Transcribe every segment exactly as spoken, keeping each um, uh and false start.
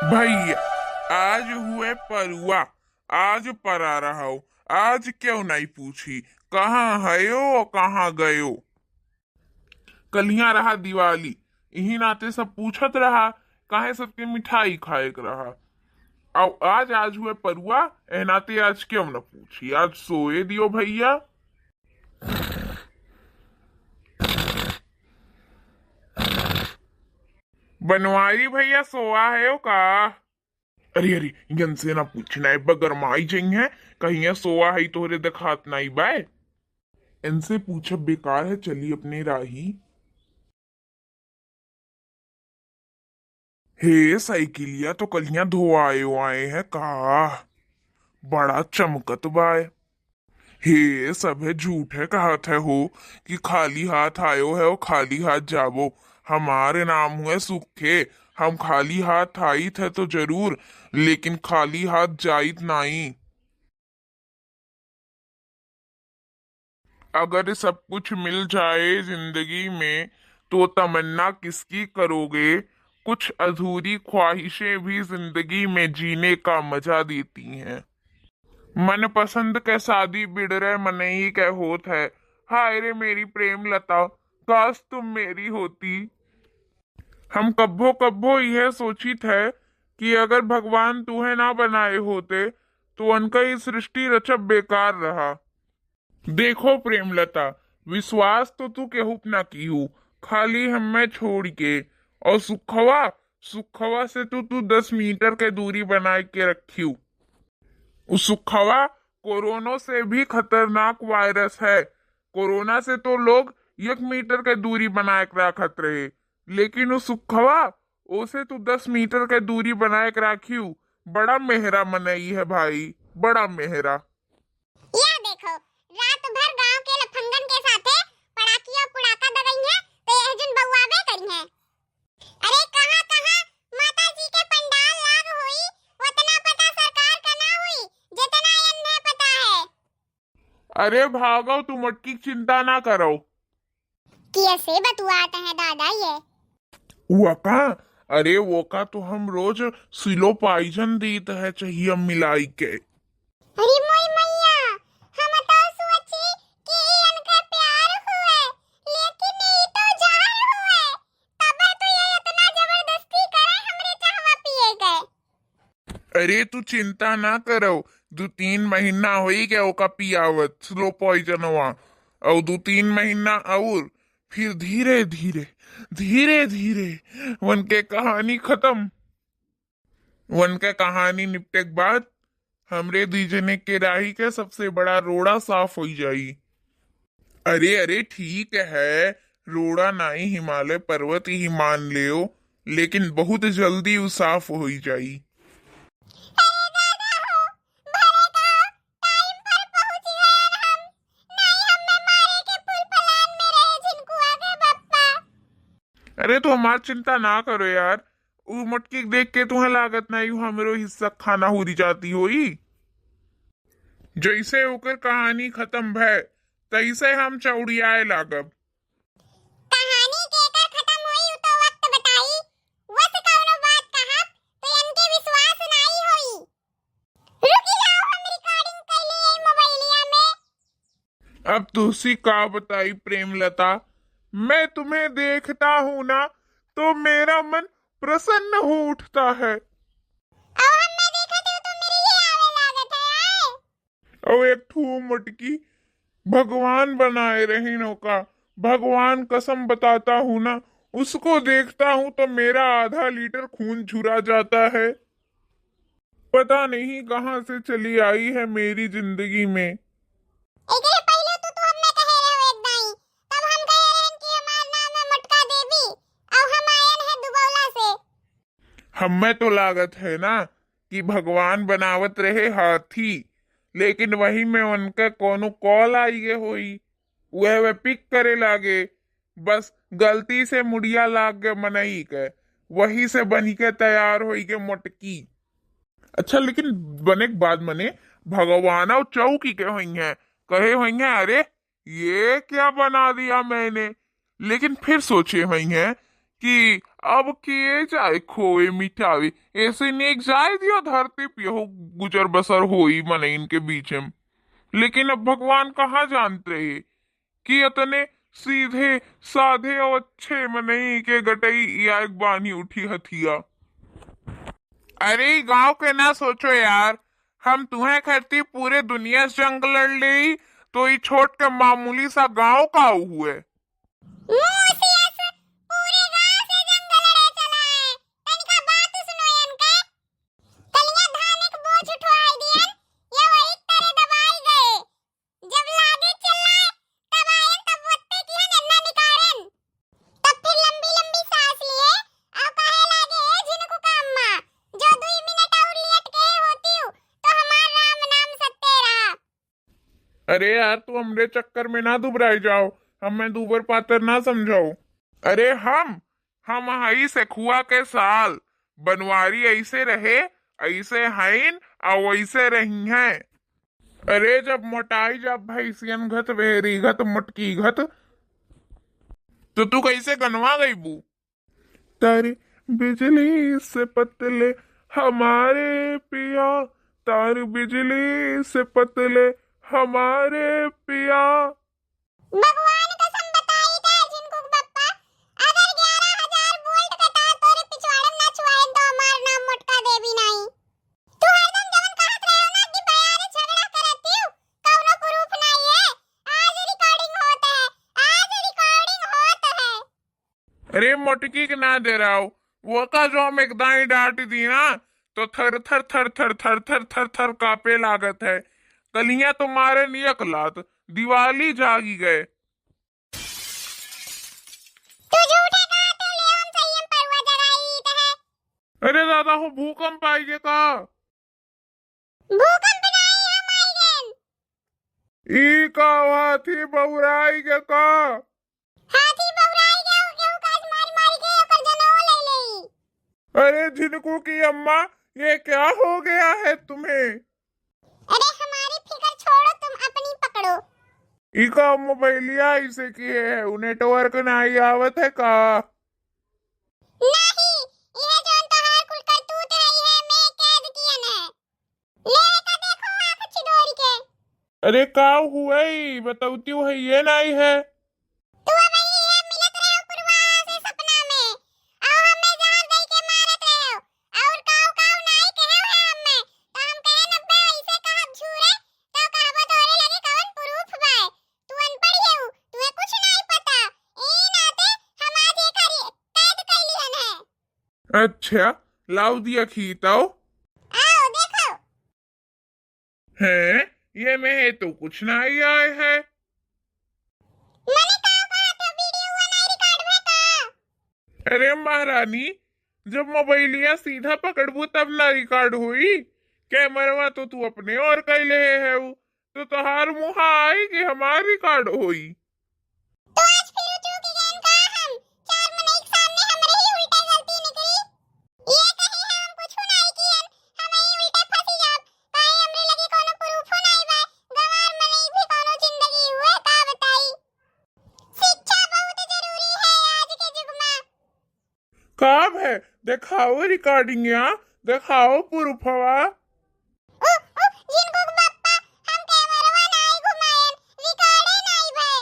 भइया, आज हुए परुआ, आज परा रहो, आज क्यों नहीं पूछी, कहाँ हयो, कहाँ गयो? कलिया रहा दिवाली, इही नाते सब पूछत रहा, काहे सबके मिठाई खाए के रहा। अउ आज, आज हुए परुआ, ए नाते आज क्यों न पूछी, आज सोए दियो भइया। बनवारी भइया सोआ है का? अरे, अरे, इनसे ना पूछना है, बगरमाई जइहैं, कहिहैं सोआ है तोहरे देखात नाई बाय। इनसे पूछब बेकार है, चली अपने राही। हे साइकिलिया तो कलिया धोआए आए है का? बड़ा चमकत बाय। हे सभे झूठे कहत है हो कि खाली हाथ आयो है और खाली हाथ जाबो। हमारे नाम हुए सुखे, हम खाली हाथ आइत है तो जरूर, लेकिन खाली हाथ जाइत नाई। अगर सब कुछ मिल जाए जिंदगी में, तो तमन्ना किसकी करोगे? कुछ अधूरी ख्वाहिशें भी जिंदगी में जीने का मजा देती हैं। मनपसंद के शादी बिड़रे मनई के होत है। हाय रे मेरी प्रेम लता, काश तुम मेरी होती। हम कब्बो कब्बो यह सोचित है कि अगर भगवान तुहे ना बनाए होते, तो उनका ई सृष्टि रचब बेकार रहा। देखो प्रेमलता, विश्वास तो तू केहू प ना कीहू, खाली हम्मे छोड़ के। और सुखवा, सुखवा से तू, तू दस मीटर के दूरी बनाए के रखियो। उ सुखवा कोरोना से भी खतरनाक वायरस है। कोरोना से तो लोग एक मीटर के दूरी बनाए के रखत रहे, लेकिन उ सुखवा, ओसे तू दस मीटर के दूरी बनाए के राखियो। बड़ा मेहरा मनई है भाई, बड़ा मेहरा। या देखो, रात भर गांव के लफंगन के साथे पड़ाकिया पुड़ाका दगई हैं, तो यह जुन बउआबे करी हैं। अरे कहाँ कहाँ माता जी के पंडाल लाग होई, उतना पता सरकार का ना होई, जितना एन्हे पता है। अरे भागो, तू मटकी की चिंता ना करो। कैसे बतुआत है दादा ये? वो का? अरे वो का तो हम रोज सिलो पाइजन दीत है चाहिए मिलाई के। अरे मोई मैया, हम तो सोची कि ई इनके प्यार हुए, लेकिन ई तो जहर हुए। तब तो ये इतना जबरदस्ती करे हमरे चाहवा पिए के। अरे तू चिंता ना करो, दू तीन महीना होई गया ओका पियावत स्लो पॉइजनवा, और दू तीन महीना और, फिर धीरे धीरे, धीरे धीरे उनके कहानी खत्म। उनके कहानी निपटे के बाद हमरे दुई जने के राही के सबसे बड़ा रोड़ा साफ होई जाई। अरे, अरे, ठीक है, रोड़ा नाई हिमालय पर्वत ही मान लेओ, लेकिन बहुत जल्दी उ साफ होई जाई। अरे दादा हो, भले का टाइम पर पहुंच गए हम, नाई हमें मारे के फुल प्लान में रहे झिनकुआ के बप्पा। अरे, तू हमार चिंता ना करो यार, उ मटकी के देख के तुम्हें लागत नाई उ हमरो हिस्सा खाना हुरी जाती होई। जैसे ओकर कहानी खत्म भय, तैसे हम चौड़ियाए लागब। कहानी केकर खत्म होई, उ तो वक्त बताई। वस कौनो बात कहब, तो इनके विश्वास नाई होई। रुक जाओ, हम रिकॉर्डिंग कर लिए मोबाइलिया में। अब तुसी का बताई प्रेमलता, मैं तुम्हें देखता हूँ ना, तो मेरा मन प्रसन्न हो उठता है। अब हम मैं देखत हूँ, तो मेरे ये आवे लागत है, आए। और एक ठू मटकी भगवान बनाए रहीन ओका। भगवान कसम बताता हूँ ना, उसको देखता हूँ तो मेरा आधा लीटर खून झुरा जाता है। पता नहीं कहाँ से चली आई है मेरी जिंदगी में। एकरे पहिले तो तू हमें कहे रहे हो एक दाई, तब हम कहे रहन कि हमार नाम है मोटका देवी, और हम आयन है दुबौला से। हमें तो लागत है ना कि भगवान बनावत रहे हाथी, लेकिन वही में उनका कोनो कॉल आई गए होई, वह, वह पिक करे लागे। बस गलती से मुड़िया लाग गए मनई के, वही से बनी के तैयार होई के मोटकी। अच्छा, लेकिन बने के बाद मने भगवान और चौकी के होई हैं, कहे होई हैं, "अरे, ये क्या बना दिया मैंने?" लेकिन फिर सोचे होई हैं कि अब के जाए खोए मिटावे, ऐसे नेक जाए दियो धरती पे हो गुजर बसर होई मनइन के बीच में। लेकिन अब भगवान कहाँ जानत रहे कि इतने सीधे साधे और अच्छे मनई के गटई या एक बानी उठी हथिया। अरे, ई गांव के ना सोचो यार, हम तुहें खातिर पूरे दुनिया से जंग लड़ लेई, तो ई छोट के मामूली सा गांव का हुए? मुंह से ऐसे पूरे गांव से जंग लड़े चला है। तनिका बात सुनो इनके। कलिया धान एक बोझ उठवाई दियन, ये वही तरह दबाई गए। जब लागे चिल्लाए, तब आयन, तब वत्ते किहन एन्ना निकारन। तब फिर लंबी लंबी सांस लिए और कहे लागे, "ए झिनकू का अम्मा, जो दुई मिनट और लेट गए होती हूँ, तो हमार राम नाम सत्य रहा।" अरे यार, तू हमरे चक्कर में ना दुबराई जाओ, हमें दूबर पातर ना समझाओ। अरे हम, हम हई सेखुआ के साल, बनवारी ऐसे रहे, ऐसे हईन, आ वैसे रही हैं। अरे जब मोटाई जब भैंसियन घत, भेरी घत, मोटकी घत, तो तू कैसे गनवा गईबू? तार बिजली से पतले हमारे पिया, तार बिजली से पतले हमारे पिया। भगवान कसम बताई का झिनकुक बप्पा, अगर ग्यारह हजार वोल्ट का तार तोरे पिछवाड़े में ना छुआए तो हमार नाम मोटका देवी नाई। तू हरदम जवन कहत रहे हो ना कि बयारे झगड़ा करत हूँ, कौनो प्रूफ नाई है। आज रिकॉर्डिंग होत है, आज रिकॉर्डिंग होत है। अरे मोटकी के ना दे रहा हो, वो का जो हम एक दाई डांट दी ना, तो थर थर थर थर थर थर थर थर कांपे लागत है। कलिया तो मारे नियक लात, दिवाली जागी गए। तू झूठे कहा तो ले हम संयम परवा जगाई त है। अरे दादा हो, भूकंप आई गे का? भूकंप नाई, हम आई गए। ई का हाथी बौराई गे का? हाथी बौराई गे, केहू का मारी मारी के ओकर जनवा ले लेई। अरे झिनकू की अम्मा, ये क्या हो गया है तुम्हें? अरे हमारी फिकर छोड़ो, तुम अपनी पकड़ो। इका मोबाइलिया ऐसे किए है, उ नेटवर्क नाई आवत है का? नहीं, यह जौन तोहार कुल करतूत है, यह मैं कैद कियन है। ले का देखो आँख छिदोरी के। अरे का हुए, बतौती है ये नाई है। तू अबही ये मिलत रहे हो पुरवा से सपना में, और हमें जहर दई के मारत रहे हो, और काऊ काऊ नाई कहे है हमें, तो हम कहे न बे ऐसे कहब झूरे, तो कहबो तोरे लगे कौन प्रूफ बाय, तू अनपढ़ है, तू कुछ नाई पता, ए नाते हम आज एकर कैद कैली हन है। अच्छा, लाओ दिया खीताओ। आओ देखो। हैं, ये में तो कुछ नाई आए है। मने का कहा था, वीडियो हुआ नाई रिकॉर्ड हुआ का? अरे महारानी, जब मोबाइलिया सीधा पकड़बू तब ना रिकॉर्ड हुई, कैमरवा तो तू अपने और कैले है, तो तोहार मुहा आई कि हमार रिकॉर्ड होई। तो आज फिर चूक गए का हम? चार मनई के सामने हमरे ही उल्टा गलती निकली। ये कही हम कुछ नाई कियन, हम ही उल्टा फंसी जाब। काहे हमरे लगे कोनो प्रूफो नाई बा। गंवार मनई भी कोनो जिंदगी हुए का बताई। शिक्षा बहुत जरूरी है आज के युग में। का भे, देखाओ रिकॉर्डिंग या, देखाओ प्रूफवा। उ, उ, झिनकू के बप्पा, हम कैमरवा नाई घुमाएन, रिकॉर्डे नाई भए।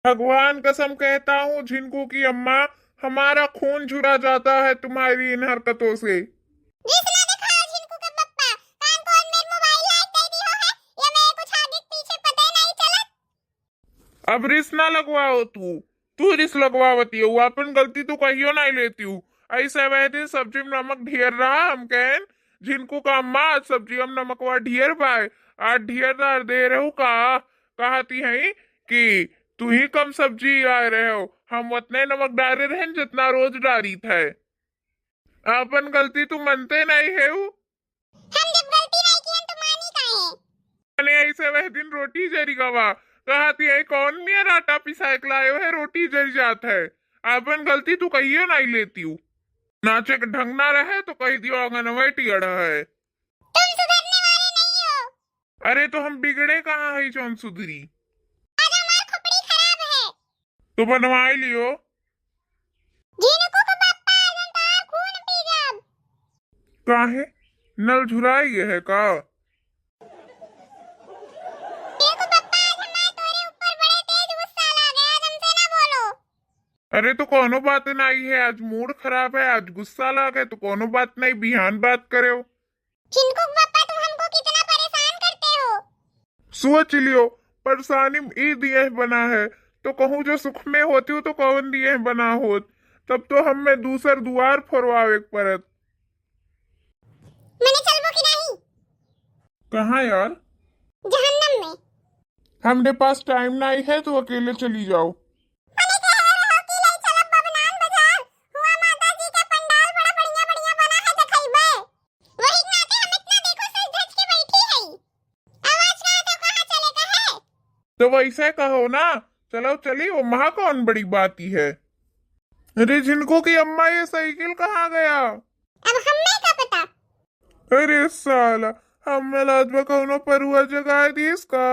भगवान कसम कहता हूँ झिनकू की अम्मा, हमारा खून झुरा जाता है तुम्हारी इन हरकतों से। रिस ना दिखाओ झिनकू के बप्पा, कान को अनमेर मोबाइल लाइट दे दियो है, ये मैं कुछ आगे पीछे पता नहीं चलत। अब रिस ना लगवाओ तू, तू रिस लगवावती हो, अपन गलती तू कहियो नहीं लेती हूँ। ऐसे वह दिन सब्जी में नमक ढेर रहा, हम कहन झिनकू का अम्मा आज सब्जी में नमकवा ढेर बाय, आज ढेर डार दे रहू का? कहती हैं कि तू ही कम सब्जी आए रहे हो, हम उतने नमक डारे रहन जितना रोज डारी थे। अपन गलती तू मनते नहीं है उ। हम जब गलती नहीं कियन तो मानी काहे? अने ऐसे वह दिन रोटी जरी गवा, कहती है कौन मियाँ आटा पिसाए के लायो है, रोटी जरी जात है। अपन गलती तू कहियो नहीं लेती हूँ। नाचे के ढंग ना रहे तो कह दियो आंगनवा टियड़ा है। तुम सुधरने वाले नहीं हो। अरे तो हम बिगड़े कहाँ है जौन सुधरी? आज हमार खोपड़ी खराब है। तो बनवाई लियो। झिनकू काहे, नल झुराई गए है का? देखो पप्पा, आज हमारे तोरे ऊपर बड़े तेज गुस्सा लागे, आज हमसे ना बोलो। अरे तो कोनो बात नहीं है, आज मूड खराब है, आज गुस्सा लागे तो कोनो बात नहीं, बिहान बात करेव। चिंकू के पप्पा, तुम हमको कितना परेशान करते हो। सोच लियो, परेशानी में ई दिए बना है, तो कहूँ जो सुख में होती हो तो कौन दिए बना होत, तब तो हमें दूसर दुआर फोरवावे के पड़त। मने चलबो कि नहीं? कहाँ यार? जहन्नम में। हमरे पास टाइम नहीं है, तो अकेले चली जाओ। मने कह रहे हो कि ले चलब बबनान बाजार, हुआ माता जी के पंडाल बड़ा बढ़िया बढ़िया बना है, देखइबे। वही नाते हम इतना देखो सज धज के बैठी है। आवाज ना तो कहाँ चले का है? तो वैसे कहो ना, चलो चली, वो महा कौन बड़ी बात ही है। अरे झिनको की अम्मा, ये साइकिल कहाँ गया? अब हमें का पता। अरे साला, हमें लाजवा कौनो परुआ जगा दिस का।